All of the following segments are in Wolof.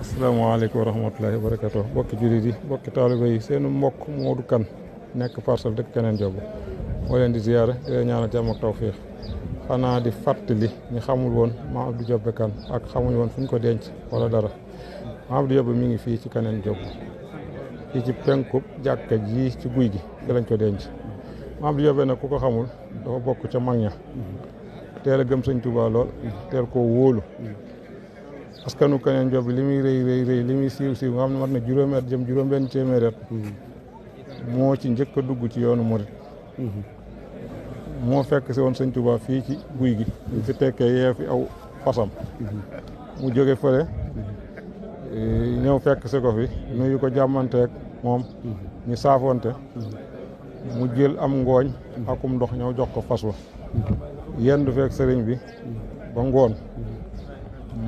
asalaamaaleykum wa rahmatulahi wa barakatuh bokki jullit yi bokki taaliba yi seenu mbokk Modou Kane nekk Parcelles dëkk Keneen Job moo leen di ziyaare di leen ñaanal jàmm ak tawfiix xanaa di fàttali ñi xamul woon Mame Abdou Diop Kane ak xamuñu woon fu ñu ko denc wala dara Mame Abdou Diop mi ngi fii ci Keneen Job fii ci penku jàkka ji ci guy gi fi lañ ko denc Mame Abdou Diop nag ku ko xamul dafa bokk ca mag ña teel a gëm sëñ Tuubaa lool teel koo wóolu askanu Keneen Job bi li muy rëy li muy siiw nga xam ne mat na juróomi at jëm juróom-benn téeméeri at moo ci njëkk a dugg ci yoonu murit moo fekk si woon sëñ Tuubaa fii ci guy gi ñu fi tekkee yee fi aw fasam mu jóge fële ñëw fekk si ko fi nuyu ko jàmmanteeg moom ñu saafonte mu jël am ngooñ akum ndox ñëw jox ko fas wa yendu fekk sëriñ bi ba ngoon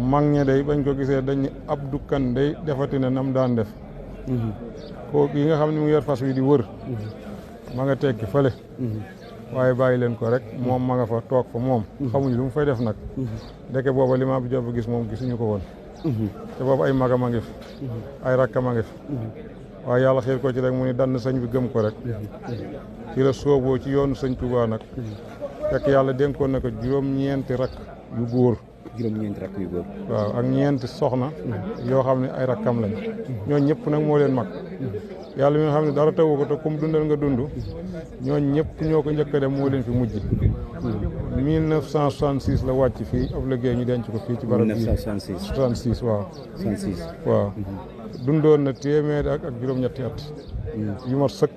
mag ñe day bañ ko gisee dañ ni Abdou Kane day defati na nam daan def koo yi nga xam ne mu yor fas wi di wër ma nga tekki fële waaye bàyyi leen ko rek moom ma nga fa toog fa moom xamuñu lu mu fay def nag ndeke booba li Mame Abdou Diop gis moom gisuñu ko woon te boobu ay magam a ngi fi ay rakkam a ngi fi waaye yàlla xiir ko ci rek mu ni dann sëñ bi gëm ko rek ci la sooboo ci yoonu sëñ Touba nag fekk yàlla dénkoon na ko juróom-ñeenti rakk yu góor waaw ak ñeenti soxna yoo xam ne ay rakkam lañ ñooñ ñëpp nag moo leen mag yàlla mi nga xam ne dara tawu ko te kum dundal nga dund ñooñ ñëpp ñoo ko njëkk a dem moo leen fi mujj 1966 la wàcc fii ab liggéey ñu denc ko fii ci barab bi 1966 waaw 66 waaw dundoon na téeméeri ak juróom-ñetti at yu mat sëkk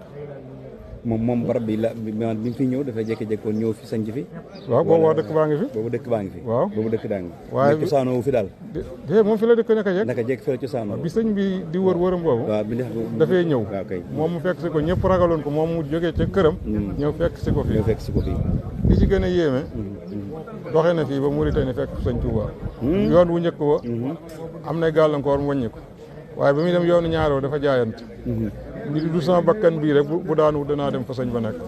moom barab bi bi mu fi ñëw dafay jékki-jékki woon ñëw fi sanc fi waaw boobu waa dëkk baa ngi fi boobu dëkk baa ngi fi waaw boobu dëkk daa ngi waaye cosaanoo wu fi daal moom fi la dëkk naka jekk fi la cosaanoo bi sëñ bi di wëram boobu waaw dafay ñëw waaw kay moom mu fekk si ko ñëpp ragaloon ko moom mu jógee ca këram ñëw fekk si ko fii li ci gën a yéeme doxee na fii ba Mauritanie fekk sëñ Touba yoon wu njëkk wa am na gàllankoor mu wàññi ko waaye ba muy dem yoonu ñaaroo dafa jaayante ni du sama bakkan bii rek bu daanu danaa dem fa sëñ ba nekk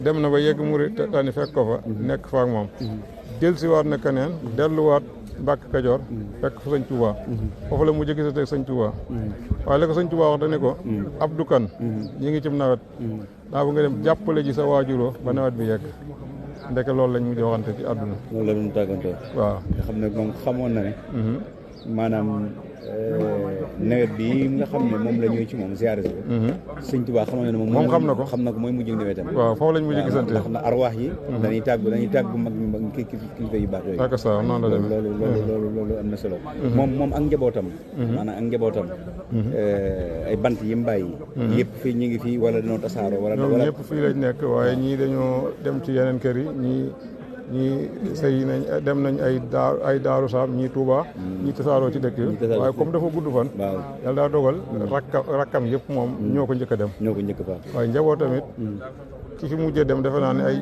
dem na ba yegg Mauritanie fekk ko fa nekk fa ak moom dellusiwaat na Keneen delluwaat Mbàkke Kajoor fekk fa sëñ Touba foofu la mujj gisate sëñ Touba waaye la ko sëñ Touba wax dane ko Abdou Kane ñi ngi cim nawet daa bu nga dem jàppale ji sa waajuroo ba nawet bi yegg ndeke loolu lañ mujj waxante ci àdduna loolu la doon tàggantoo waaw nga xam ne moom xamoon na ne maanaam nawet bi nga xam ne moom la ñëw ci moom ziyaare si ko sëñ Tuubaa xamoon na ne moom xam na ko mooy mujj nawetam waaw foofu lañ mujj gisante ndax na arwaax yi dañuy tàggu mag kilifa yu baax yooyu ak sa noonu la demee loolu am na solo moom ak njabootam maanaam ak njabootam ay bant yi mu bàyyi yëpp fii ñu ngi fii wala dañoo tasaaroo wala ñëpp fii lañ nekk waaye ñii dañoo dem ci yeneen kër yi ñii sëy nañ dem nañ ay Daaru Saam ñii Touba ñii tasaaroo ci dëkk yi waaye comme dafa gudd fan yàlla daa dogal rakkam yëpp moom ñoo ko njëkk a dem waaye njaboot tamit ki fi mujjee dem defe naa ne ay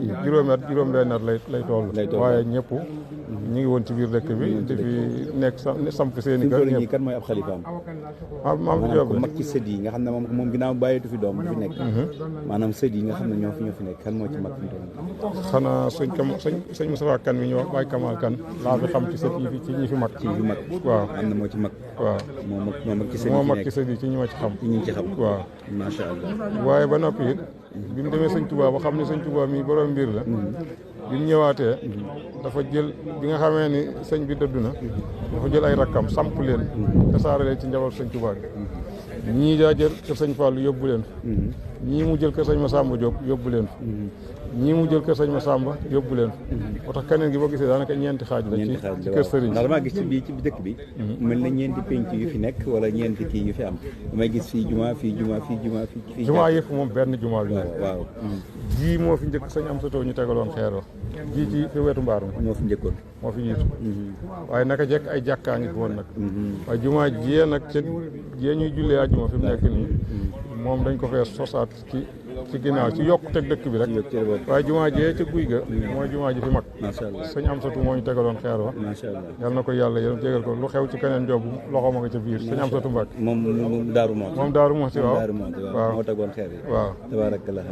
juróom-benn at lay toll waaye ñëpp ñu ngi woon ci biir dëkk bi di fi nekk samp seen i kër ñëpp kan mooy ab xalifaam Mame Abdou Diop mag ci sët yi nga xam ne moom ginnaaw bàyyeetu fi doom du fi nekk maanaam sët yi nga xam ne ñoo fi nekk kan moo ci mag fi doom xanaa sëñ Moustapha Kane mi ñu wax Baye Kamal Kane laa fi xam ci sët yi ci ñi fi mag waaw am na moo ci mag waaw moo mag ci sët yi ci ñi ma ci xam waaw macha allah waaye ba noppi it bi mu demee sëñ Touba ba xam ne sëñ Touba mi borom mbir la bi mu ñëwaatee dafa jël bi nga xamee ni sëñ bi dëddu na dafa jël ay rakkam samp leen tasaare leen ci njaboot sëñ Touba bi ñii daa jël kër sëñ Fallou yóbbu leen ñii mu jël kër sëñ Massamba Diop yóbbu leen ñii mu jël kër sëñ Massamba yóbbu leen moo tax Keneen gi boo gisee daanaka ñeenti xaaj la ci kër sëriñ ndax damaa gis ci dëkk bi mel na ñeenti penc yu fi nekk wala ñeenti kii yu fi am damay gis fii juma yëpp moom benn juma bi waaw jii moo fi njëkk sëñ am satoo ñu tegaloon xeer wa jii ci fi wetu mbaar moo fi njëkkoon moo fi jiitu waaye naka jekk ay jàkkaa ngi fi woon nag waaye juma jiyee nag jiyee ñuy jullee àjjuma fi mu nekk nii moom dañ ko fee sosaat ci ginnaaw ci yokk teg dëkk bi rek waaye jumaa jee ca guy ga mooy jumaa ji fi mag sëñ Amsatu moo ñu tegaloon xeer wa yal na ko yàlla yéen jégal ko lu xew ci Keneen Job loxo ma nga ca biir sëñ Amsatu Mbàkke moom Daaru Muxti waaw moo tegoon xeer yi waaw tabarakallah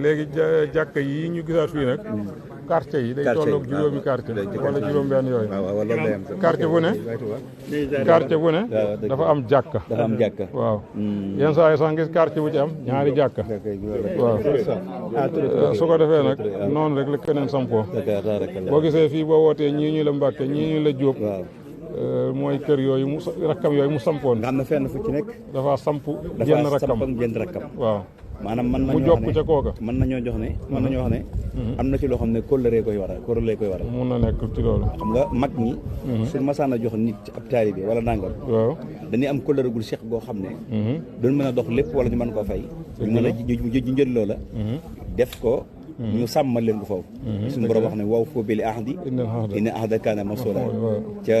léegi jàkka yi ñu gisaat fii nag quartier yi day tolloog juróomi quartier wala juróom benn yooyu quartier bu ne dafa am jàkka waaw yenn saa yi sax ngis quartier bu ci am ñaari jàkka waaw su ko defee nag noonu rek la keneen sampoo boo gisee fii boo wootee ñii ñu la Mbàkke ñii ñu la Jóob mooy kër yooyu mu rakkam yooyu mu sampoon nga xam ne fenn fu ci nekk dafa samp jenn rakkam waaw maanaam mu jokk ca kooka mën nañoo wax ne am na ci loo xam ne kóllëre koy waral mun na nekk ci loolu xam nga mag ñi suñ masaan a jox nit ab taalibe wala nangam waaw dañuy am kóllëre gul seq goo xam ne doon mën a dox lépp wala ñu mën koo fay ñu mën a ñu jël loola def ko ñu sàmmal leen ko foofu suñu borom wax ne waaw foo bil ahdi inna ahda kaana masuula ca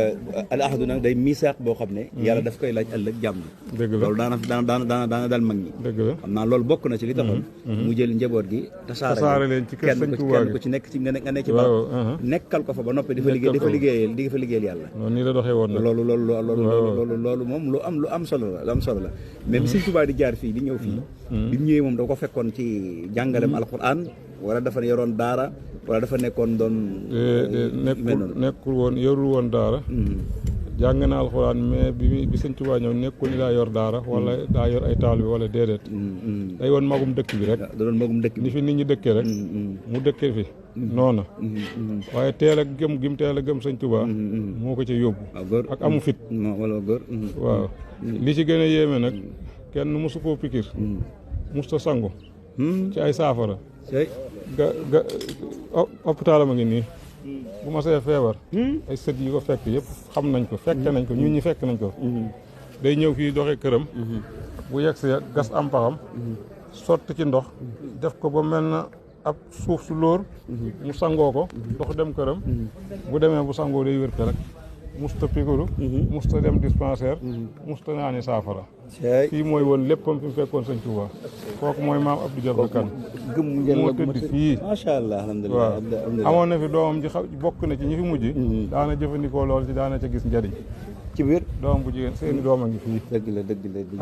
al ahdu nag day misaaq boo xam ne yàlla daf koy laaj ëllëg jàmm bi loolu daana daal mag ñi xam naa loolu bokk na ci li taxoon mu jël njaboot gi tasaare leen ci kër Sëñ Tuubaa kenn ku ci nekk ci nga nekk ci ba nekkal ko fa ba noppi di fa liggéeyal yàlla noonu nii la doxee woon loolu moom lu am solo la mais bi Sëñ Tuubaa di jaar fii di ñëw fii bi mu ñëwee moom da ko fekkoon ci jàngalem alquran wala dafa yoroon daara wala dafa nekkoon doon nekkul woon yorul woon daara jàng na alxuraan mais bi Sëñ Tuubaa ñëw nekkul ni daa yor daara wala daa yor ay taalibe wala déedéet day woon magum dëkk bi rek da doon magum dëkk bi ni fi nit ñi dëkkee rek mu dëkkee fi noona waaye teel a gëm teel a gëm Sëñ Tuubaa moo ko ca yóbbu ak amu fit waaw li ci gën a yéeme nag kenn mosu koo pikir musta sangu ci ay saafara ga hôpital ma ngi nii bu ma see feebar ay sët yi ko fekk yëpp xam nañ ko fekke nañ ko ñun ñi fekk nañ ko day ñëw fii doxe këram bu yegg see gas am paxam sotti ci ndox def ko ba mel na ab suuf su lóor mu sangoo ko dox dem këram bu demee bu sangoo day wér rek musta pikuru musta dem dispensaire musta naani saafara fii mooy woon léppam fi mu fekkoon Sëñ Tuubaa kooku mooy maam Abdou Diallo Kane moo tëdd fii macha allah waaw amoon na fi doomam ji bokk na ci ñi fi mujj daana jëfandikoo lool ci daana ca gis njariñ ci biir doomam bu jigéen seeni doom a ngi fii dëgg la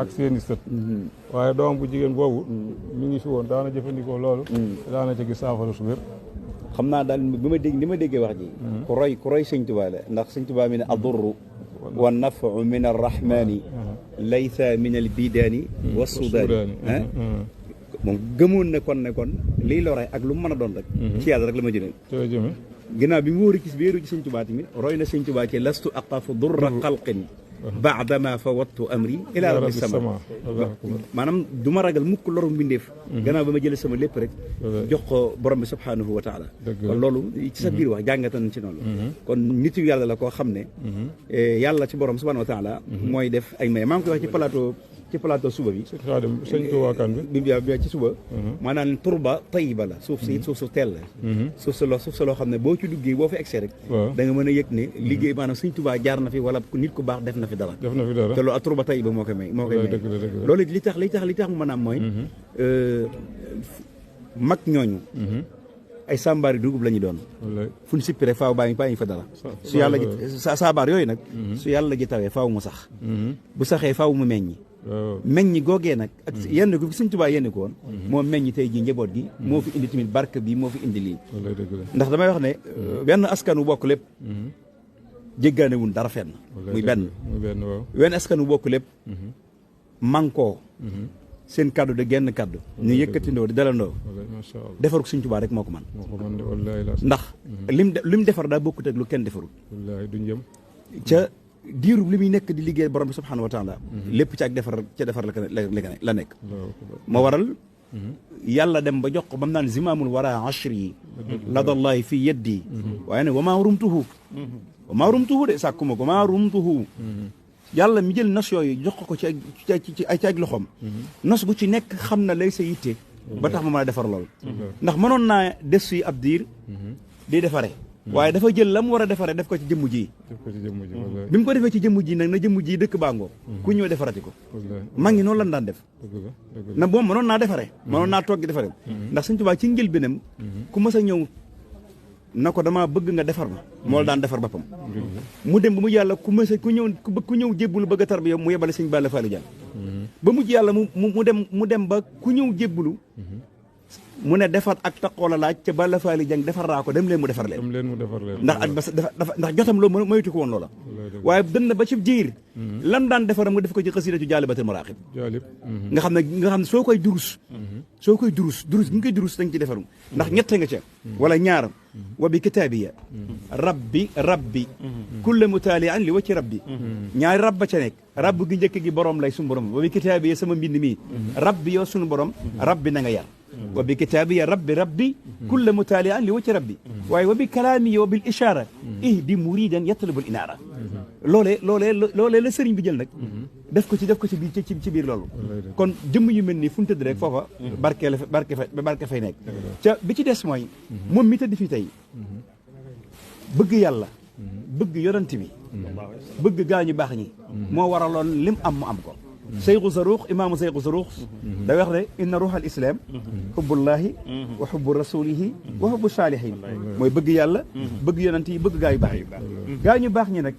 ak seeni sët waaye doomam bu jigéen boobu mi ngi fi woon daana jëfandikoo loolu daana ca gis saafara su wér xam naa daal bi ma déggee wax ji ku roy Sëñ Tuubaa la ndax Sëñ Tuubaa mi ne adurru wa nafu min arrahmani laysa min albidaani wa sudaani moom gëmoon ne kon liy lore ak lu mu mën a doon rek ci yàlla rek la ma jëmee ginnaaw bi mu wóoru gis wéeru ci Sëñ Tuubaa tamit roy na Sëñ Tuubaa ci lastu aqafu durra xalqin baadama fawattu amri ila rabbi sama maanaam du ma ragal mukk loru mbindeef gannaaw ba ma jëlee sama lépp rek jox ko borom bi subhanahu wa taala kon loolu ci sa biir wax jàngatan ci noonu kon nitu yàlla la koo xam ne yàlla ci borom subhanahu wa taala mooy def ay may maa ngi koy wax ci plateau suba bi Sëñ Tuubaa kan bi ci suba maanaam turba tayiba la suuf su teel la suuf sa loo xam ne boo ci duggee boo fi egsee rek da nga mën a yëg ne liggéey maanaam Sëñ Tuubaa jaar na fi wala nit ku baax def na fi dara te loolu ak turba tayiba moo koy may loolu li tax mu maanaam mooy mag ñooñu ay sàmbaari dugub la ñu doon fu ñu sippi rek faaw bàyyi fa dara su yàlla ji saabaar yooyu nag su yàlla ji tawee faaw mu sax bu saxee faaw mu meññi googee nag ak yenn ko Sëñ Tuubaa yenn ko woon moo meññi tey ji njaboot gi moo fi indi tamit barke bi moo fi indi lii ndax damay wax ne benn askan wu bokk lépp jéggaane wun dara fenn muy benn wenn askan wu bokk lépp mànkoo seen kaddu de genn kaddu ñu yëkkatindoo di dalandoo defar ko Sëñ Tuubaa rek moo ko man ndax lim defar daa bokkut ak lu kenn defarul ca diirub li muy nekk di liggéey borom bi subhanahu wa taala lépp ci ak defar la nekk moo waral yàlla dem ba jox ko ba mu naan zimaamul wara ashri yi ladallahi fi yeddi waaye ne wamaa rumtuhu de sàkkuma ko maa rumtuhu yàlla mi jël nos yooyu jox ko ci ak loxoom nos bu ci nekk xam na lay sa yitte ba tax ma mën a defar lool ndax mënoon naa des fii ab diir di defare waaye dafa jël la mu war a defaree def ko ci jëmm ji bi mu ko defee ci jëmm ji nag na jëmm ji dëkk bàngoo ku ñëw defarati ko mag ngi noonu lan daan def na moom mënoon naa defaree mënoon naa toog gi defaree ndax Sëñ Tuubaa ci njëlbéenam ku mas a ñëw na ko damaa bëgg nga defar ma moo la daan defar boppam mu dem ba mu yàlla ku ñëw jébbulu bëgg a tarbiya mu yebale Sëñ Balla Fallou Diagne ba mujj yàlla mu dem ba ku ñëw jébbulu mu ne defar ak taqoo la laaj ca bala faali jàng defar raa ko dem leen mu defar leen dem leen mu defar leen ndax jotam loolu moytu ko woon loola waaye dënn ba ci jiir lam daan defaram nga def ko ci xasida ci jaalibatul maraqib nga xam ne soo koy durus durus gi nga koy durus dañ ci defarum ndax ñett nga ca wala ñaar wa bi kitaabiya rabbi kulle mutaalian li wacci rabbi ñaari rabba ca nekk rabb gi njëkk gi borom lay suñu borom wa bi kitaabiya sama mbind mii rabbi yow suñu borom rabbi na nga yar wa bi kitaabiya rabbi kulle mutaalian li wacci rabbi waaye wa bi kalaami wa bil ishaara ihdi muridan yatlubul inaara loolee la sëriñ bi jël nag def ko ci biir ci biir loolu kon jëmm yu mel nii fu ñu tëdd rek foofa barke fay nekk ca bi ci des mooy moom mi tëdd fii tey bëgg yàlla bëgg yonent bi bëgg gaañu baax ñi moo waraloon lim am mu am ko Seyxu Saruux imaamu Seyxu Saruux da wax ne inna ruuxal islaam xubbullaahi wa xubbu rasuulihi wa xubbu saalihiin mooy bëgg yàlla bëgg yonent yi bëgg gaañu baax yi gaañu baax ñi nag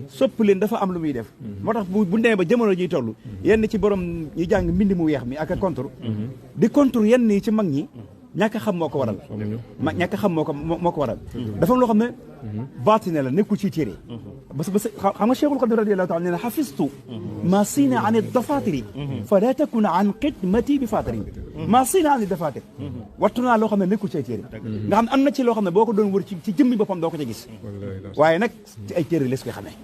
sopp leen dafa am lu muy def moo tax bu demee ba jamono jiy toll yenn ci borom ñu jàng mbind mu weex mi ak a contre di contre yenn yi ci mag ñi ñàkk xam moo ko waral ñàkk xam moo ko waral dafa am loo xam ne baatine la nekkul ci téere bas xam nga Cheikhul Xadim radiyallahu taala nee na xafistu ma sina an dafatiri fa la takun an xidmati bi fatiri ma sina an dafatir wattu naa loo xam ne nekkul ci ay téere nga xam ne am na ci loo xam ne boo ko doon wër ci jëmmi boppam doo ko ca gis waaye nag ci ay téere lees koy xamee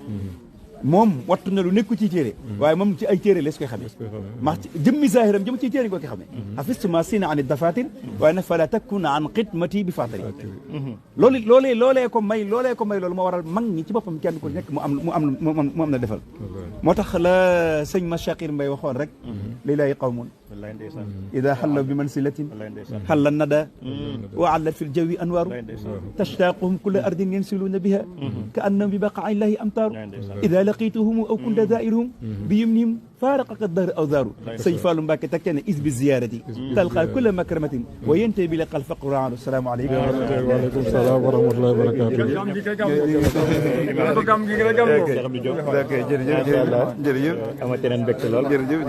moom wattu na lu nekku ci téere waaye moom ci ay téere lees koy xamee ma jëmmi zahiram jëm ci téere nga koy xamee xafistu ma sina an dafatir waaye nag fa la takun an xidmati bi fatiri loolee ko may loolu moo waral mag ñi ci boppam kenn ku nekk mu am na defal moo tax la sëñ ma Chaqir Mbay waxoon rek lilaahi qawmun ida xallaw bi mansilatin xalla nada wa allat fi ljawi anwaaru tashtaquhum kulla ardin yansiluuna biha ka annahum bi baqaa'i llahi amtaaru ida laqituhum aw kunta zairuhum bi yumnihim faaraqaka dahru aw zaaru sëñ Fallou Mbacke teg te ne is bi ziyarati talqa kulla makramatin wa yente bi laqal faqru aadu salaamu aleykum waaleykum salaam wa rahmatullahi wa barakaatu jërëjëf